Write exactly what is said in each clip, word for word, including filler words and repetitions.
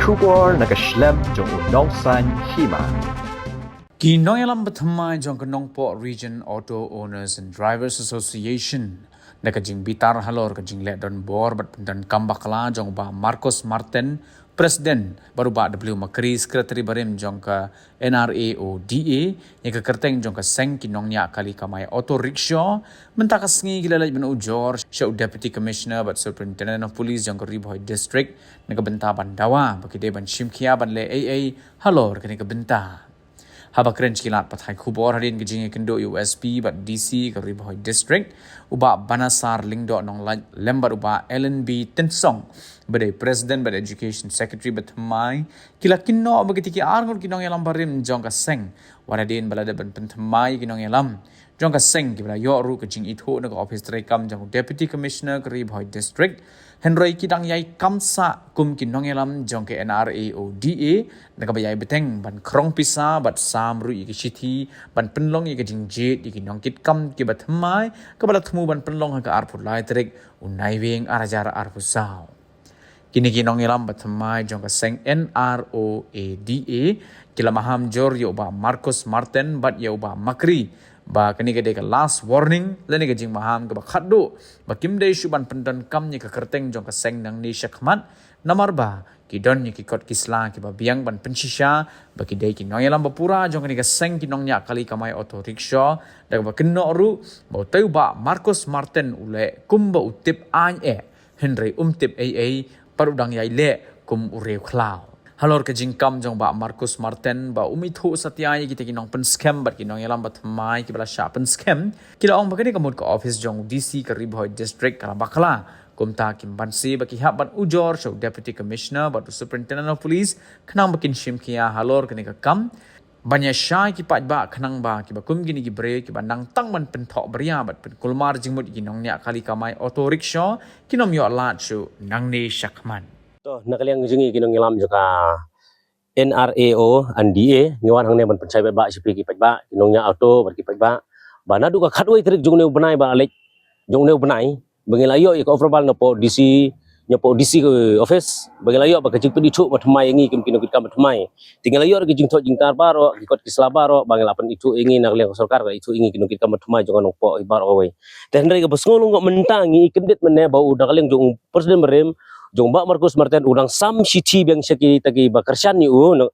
Khubor na ka shlem jong u Nongsaiñ Hima. Ki nongïalam bathymmai jong ka Nongpoh Region Auto Owners and Drivers Association na ka jingbitar halor ka jingleh donbor bad pyndonkam bakla jong u Bah Marcos Martin, President, bad u Bah W Makri, Secretary barim jong ka N R A O D A, ïa ka kyrteng jong ka seng ki nongñiah kali kamai auto rickshaw, mynta ka sngi ki la leit ban ujor sha u Deputy Commissioner bad Superintendent of Police jong ka Ri Bhoi District na ka bynta ban dawa ba ki dei ban shim khia ban leh ei ei halor kane ka bynta. Haba kren sha ki lad pathai khubor hadien ka jingïakynduh ïa u S P bad D C ka Ri Bhoi District, u Bah Banasar Lyngdoh Nonglait lem bad u Bah Alan B Tynsong, ba dei President bad Education Secretary bathymmai, ki la kynnoh ba kitei ki ar ngut ki nongïalam barim jong ka seng, wat hadien ba la dep ban pynthymmai ïa ki nongïalam jong ka seng, ki ba la ïoh ruh ka jingithuh na ka ophis treikam jong u Deputy Commissioner ka Ri Bhoi District, hynrei ki dang ïai kam sah kum ki nongïalam jong ka N R A O D A, na kaba ïai bteng ban khrong pisa bad sam ruh ïa ki shithi ban pynlong ïa ka jingjied ïa ki nongkitkam ki bathymmai, kaba la thmu ban pynlong ha ka arphew lai tarik u Naiwieng ar hajar arphew saw. Kine ki nongïalam bathymmai jong ka seng N R O A D A ki la maham jur ïa u Bah Marcos Martin bad ïa u Bah Makri ba kane ka dei ka last warning lane ka jingmaham kaba khatduh, ba kim dei shuh ban pyndonkam ïa ka kyrteng jong ka seng nangne shakhmat, namar ba ki don ïa ki kot ki sla kiba biang ban pynshisha ba ki dei ki nongïalam bapura jong kane ka seng ki nongñiah kali kamai auto rickshaw, da kaba kynnoh ruh ba utei u Bah Marcos Martin u leh kumba u tip aiñ eh, hynrei um tip ei ei, bad u dang ïai leh kum u riewkhlaw. Halor ka jingkam jong u Bah Marcos Martin ba um ithuh satia ïa kita ki nongpynskhem bad ki nongïalam bathymmai kiba la shah pynskhem, ki la ong ba kane ka mut ka ophis jong u D C ka Ri Bhoi District ka la bakla, kumta kim banse ba ki hap ban ujor sha u Deputy Commissioner bad u Superintendent of Police khnang ba kin shim khia halor kane ka kam ban ïa shai ki paidbah, khnang ba kiba kum kine ki briew kiba nang tang ban pynthoh bria bad pynkulmar jingmut ïa ki nongñiah kali kamai auto rickshaw kin ym ïoh lad shuh nangne shakhmat. To, na ka liang jong ngi ki nongïalam jong ka N R A O and D A, ngi wan hangne ban pynshai paidbah sha phi ki paidbah ki nongñiah auto bad ki paidbah, ba naduh ka khatwei tarik jong une u bnai ba la leit, jong une u bnai, ba ngi la ïoh ïa ka approval napoh D C, napoh D C ka office, ba ngi la ïoh ba ka jingpynithuh bathymmai ïa ngi kum ki nongkitkam bathymmai. Te ngi la ïoh ka jingthoh jingtar baroh, ki kot ki sla baroh, ba ngi la pynithuh ïa ngi, na ka liang ka sorkar ka la ithuh ïa ngi ki nongkitkam bathymmai jong ka Nongpoh baroh kawei. Te hynrei kaba sngew lyngngoh mynta ngi kyndit mynne ba u, na ka liang jong u President barim, jong u Bah Marcos Martin, u dang sam shithi biang sha kita kiba kyrshan ïa u, na,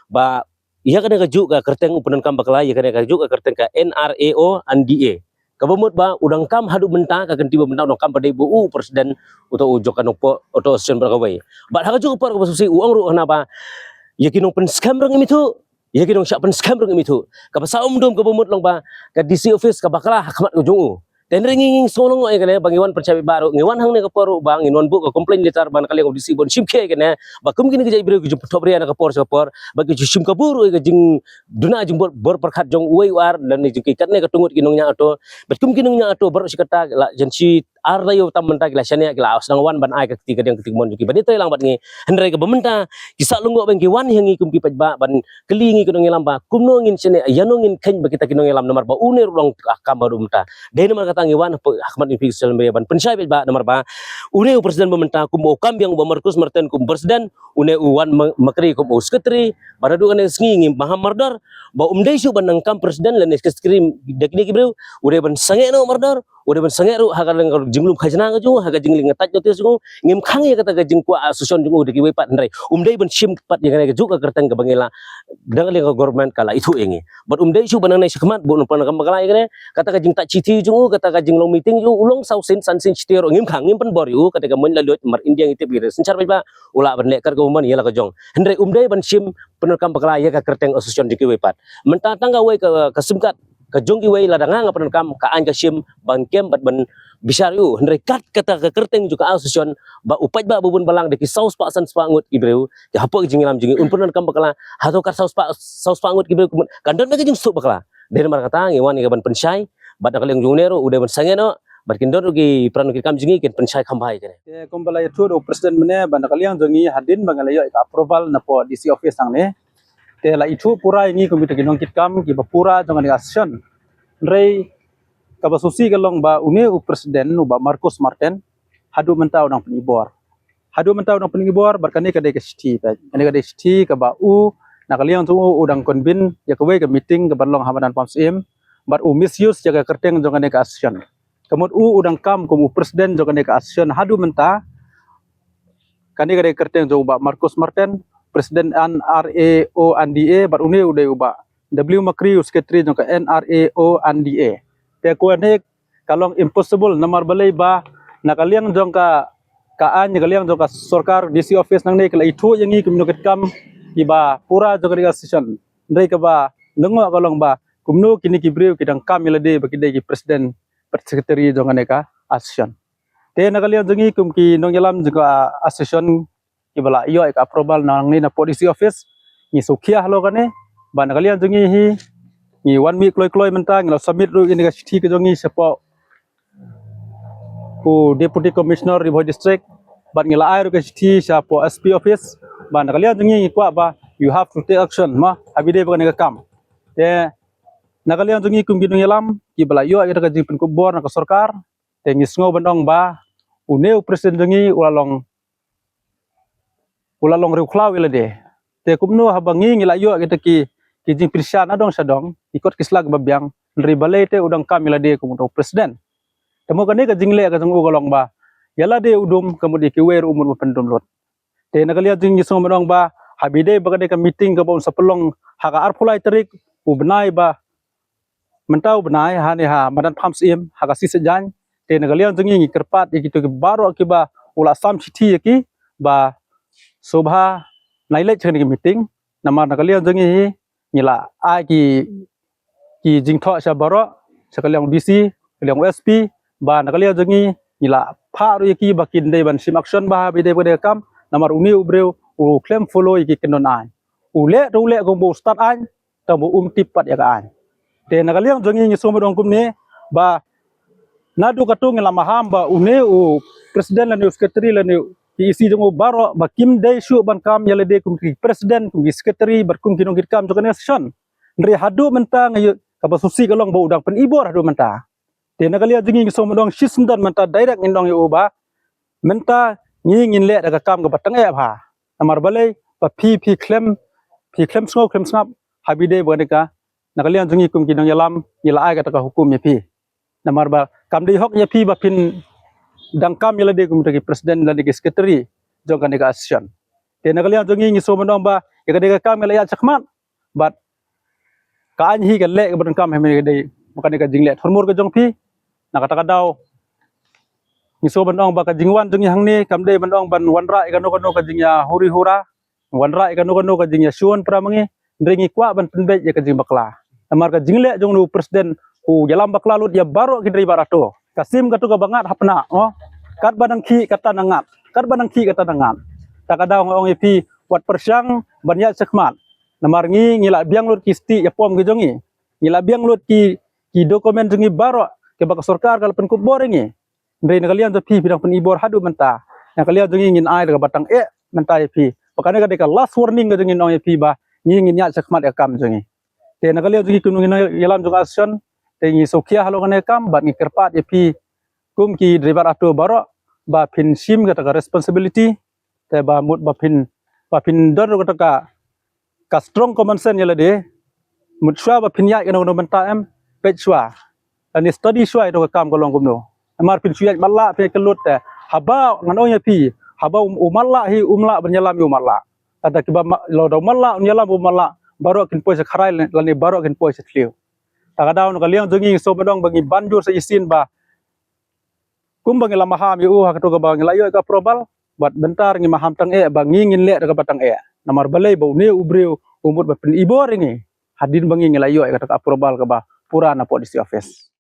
ba ïa kane kajuh ka kyrteng u pyndonkam bakla ïa kane kajuh ka kyrteng ka N R A O and D A. Kaba mut ba u dang kam haduh mynta, ka kynti ba mynta u dang kam pat dei ba u President uta u jong ka Nongpoh Auto Association baroh kawei. Bad ha kajuh ka por kaba shisha u ong ruh hana ba ïa ki nongpynskhem ruh ngim ithuh, ïa ki nongshah pynskhem ruh ngim ithuh. Kaba sah umdum kaba mut long ba ka D C office ka bakla ha khmat ka jong u. Te hynrei ngi, ngi sngew lyngngoh ïa kane ba ngi wan pynshai paidbah ruh, ngi wan hangne ka por ruh ba ngin wan buh ka complaint letter ba na ka liang u D C ban shim khia ïa kane, ba kum kine ki jait briew ki jingpynthok bria na ka por sha ka por, ba ki ju shim kabu ruh ïa ka jingduna jingbor, bor pyrkhat jong uwei u ar, lane jong ki katne katto ngut ki nongñiah auto. Bad kum ki nongñiah auto baroh shi katta la jan shi ar taïew tam mynta ki la shaniah, ki la sdang wan ban ai ka kti kadiang kti kamon jong ki ban ïatrei lang bad ngi. Hynrei kaba mynta ki sah lyngngoh ba ngi wan ha ngi kum ki paidbah ban kylli ngi ki nongïalam ba kumno ngin shaniah, ïano ngin kheiñ ba kita ki nongïalam, namar ba une ruh long ka kam ba ruh mynta. Dei namar kata ngi wan ha khmat ngi phi social media ban pynshai paidbah, namar ba une u President ba mynta kum u kam biang u Bah Marcos Martin kum President, une u Wan Ma-, Makri kum u Secretary, ba naduh kane ka sngi ngi maham mardor ba um dei shuh ban nang kam President lane Secretary da kine ki briew, u dei ban sangeh noh mardor, u dei ban sangeh ruh ha ka liang ka jinglum khajna ka jong u, ha ka jinglum ka touch notice jong u. Ngim khang ïa kata ka jingkwah association jong u da kiwei pat, hynrei um dei ban shim pat ïa kane kajuh ka kyrteng kaba ngi la, dang liang ka government ka la ithuh ïa ngi. Bad um dei shuh ban nangne shakhmat ba un pyndonkam bakla ïa kane, kata ka jingtouch shithi jong u, kata ka jinglong meeting jong u, u long saw sien san sien shithi ruh ngim khang, ngim pynbor ïa u, kata ka mon la lut mar India ngi tip ïa ka synshar paidbah, u lah ban leh kat kaba mon ïa la ka jong. Hynrei um dei ban shim pyndonkam bakla ïa ka kyrteng association jong kiwei pat. Mynta tang kawei ka, ka sim kat ka jong kiwei, lada nga nga pyndonkam, ka aiñ ka shim ban kem bad ban bishar ïa u. Hynrei kat kata ka kyrteng jong ka association ba u paidbah ba bun balang da ki saw spah san spah ngut ki briew ki hapoh ki jingïalam jong ngi un pyndonkam bakla, hato kat saw spah, saw spah ngut ki briew kan don ba ki jingsuk bakla. Dei namar kata ngi wan ngi ban pynshai bad na ka liang jong une ruh u dei ban sangeh noh bad kin don ruh ki para nongkitkam jong ngi kin pynshai kham bha ïa kane. Te kumba la ïathuh da u President mynne ba na ka liang jong ngi hadien ba ngi la ïoh ïa ka approval napoh D C office hangne, te la ithuh pura ïa ngi kum kita ki nongkitkam kiba pura jong kane ka association. Hynrei kaba sngewsih ka long ba une u President u Bah Marcos Martin haduh mynta u dang pynibor. haduh mynta u dang pynibor bad kane ka dei ka shithi, kane ka dei shithi kaba u na ka liang jong u u dang convene ïa kawei ka meeting kaban long ha madan Pahamsyiem bad u misuse ïa ka kyrteng jong kane ka association. Ka mut u u dang kam kum u president jong kane ka association haduh mynta. Kane ka dei ka kyrteng jong u Bah Marcus Martin, president N R A O N D A, bad une u dei u Bah W Makri, u secretary jong ka N R A O N D A. Te kane ka long impossible namar balei ba na ka liang jong ka, ka aiñ, ka liang jong ka sorkar, D C office nangne ki la ithuh ïa ngi kum kino ki kam kiba pura jong ka association. Hynrei kaba lyngngoh ka long ba kumno kine ki briew ki dang kam ïa lade ba ki dei ki president bad secretary jong kane ka association. Te na ka liang jong ngi kum ki nongïalam jong ka association kiba la ïoh ïa ka approval nangne napoh D C office, ngi sngewkhia halor kane. Bad na ka liang jong ngi hi, ngi wan mih kloi kloi mynta, ngi la submit ruh ïa kane ka shithi ka jong ngi shapoh u Deputy Commissioner Ri Bhoi District, bad ngi la ai ruh ka shithi shapoh S P office. Bad na ka liang jong ngi ngi kwah ba you have to take action, mo, ha ba dei ba kane ka kam. Te na ka liang jong ngi kum ki nongïalam kiba la ïoh ïa kata ka jingpynkupbor na ka sorkar, te ngi sngew ban ong ba une u president jong ngi u la long, u la long riewkhlaw ïa lade. Te kumno haba ngi ngi la ïoh kita ki, ki jingpynshai na dong sha dong, ki kot ki sla kiba biang, hynrei balei te u dang kam ïa lade kum uta u president. Te mo kane ka jingleh ka jong u ka long ba ïa lade u dum, ka mut ïa kiwei ruh u mut ban pyndum lut. Te na ka liang jong ngi ngi sngew ban ong ba ha ba dei ba ka dei ka meeting kaba un sa pynlong ha ka arphew lai tarik u bnai ba mynta u bnai, ha ne ha madan Pahamsyiem ha ka sngi Saitjaiñ. Te na ka liang jong ngi ngi kyrpad ïa kito ki baroh kiba u la sam shithi ïa ki ba sngewbha nai leit sha kane ka meeting. Namar na ka liang jong ngi hi ngi la ai ki, ki jingthoh sha baroh, sha ka liang D C, ka liang S P, ba na ka liang jong ngi ngi la phah ruh ïa ki ba kin dei ban shim action ba ha ba dei ba dei ka kam. Namar une u briew u khlem follow ïa ki kyndon aiñ. U leh te u leh kumba u stad aiñ, tang ba um tip pat ïa ka aiñ. Te na ka liang jong ngi ngi sngew ban ong kumne ba naduh katto ngi la maham ba une u president lane u secretary lane ki E C jong u baroh ba kim dei shuh ban kam ïa lade kum ki president, kum ki secretary bad kum ki nongkitkam jong kane ka association. Hynrei haduh mynta nga ïoh kaba sngewsih ka long ba u dang pynibor haduh mynta. Te na ka liang jong ngi ngi sngew ban ong shisyndon mynta direct ngin ong ïa u ba mynta ngi ngin leh da ka kam kaba tang eh bha. Namar balei ba phi, phi khlem, phi khlem sngew khlem sngap ha ba dei ba kane ka, na ka liang jong ngi kum ki nongïalam ngi la ai kata ka hukum ïa phi. Namar ba kam dei hok ïa phi ba phin dang kam ïa lade kum ki president lane ki secretary jong kane ka association. Te na ka liang jong ngi ngi sngew ban ong ba ïa kane ka kam ngi la ïaid shakhmat bad ka aiñ hi ka leh kaba donkam ha ba dei ba kane ka jingleh thurmur ka jong phi. Na kata ka daw ngi sngew ban ong ba ka jingwan jong ngi hangne kam dei ban ong ban wanrah ïa kano kano ka jingïahuri hura, wanrah ïa kano kano ka jingïashun para ma ngi, hynrei ngi kwah ban pynbeit ïa ka jingbakla. Namar ka jingleh jong u president u ïalam bakla lut ïa baroh ki dei baroh to. Ka sim kato kaba ngat hapna, oh. Katba nang khih kata nang ngat, katba nang khih kata nang ngat. Ta ka daw nga ong ïa phi wat pyrshang ban ïaid shakhmat. Namar ngi ngi la biang lut ki stieh ïapom ki jong ngi, ngi la biang lut ki, ki document jong ngi baroh kiba ka sorkar ka la pynkupbor ïa ngi. Hynrei na ka liang jong phi phi dang pynibor haduh mynta. Na ka liang jong ngi ngin ai da kaba tang eh mynta ïa phi. Ba kane ka dei ka last warning ka jong ngi, ngi ong ïa phi ba ngi ngin ïaid shakhmat ïa ka kam jong ngi. Te na ka liang jong ngi kum ki nongïalam jong ka association, te ngi sngewkhia halor kane ka kam bad ngi kyrpad ïa phi kum ki driver auto baroh ba phin shim kata ka responsibility. Te ba mut ba phin, ba phin don ruh kata ka, ka strong common sense ïa lade. Mut shuwa ba phin ïaid kano kano bynta em, peit shuwa lane study shuwa ïa kata ka kam ka long kumno. Namar phin shu ïaid matlah phin ïaid kyllut te haba ngan ong ïa phi, haba u, u matlah hi um lah ban ïalam ïa u matlah. Kata kiba ma-, lada u matlah un ïalam u matlah, baroh kin poi sha kharai lane baroh kin poi sha thliew. Ta ka daw na ka liang jong ngi ngi sngew ban ong ba ngi ban jur sa shisien ba kumba ngi la maham ïa u ha kato kaba ngi la ïoh ka approval, bad mynta ngi maham tang eh ba ngi ngin leh da kaba tang eh. Namar balei ba une u briew u mut ba pynibor ïa ngi hadien ba ngi ngi la ïoh ïa kata ka approval kaba pura napoh D C office.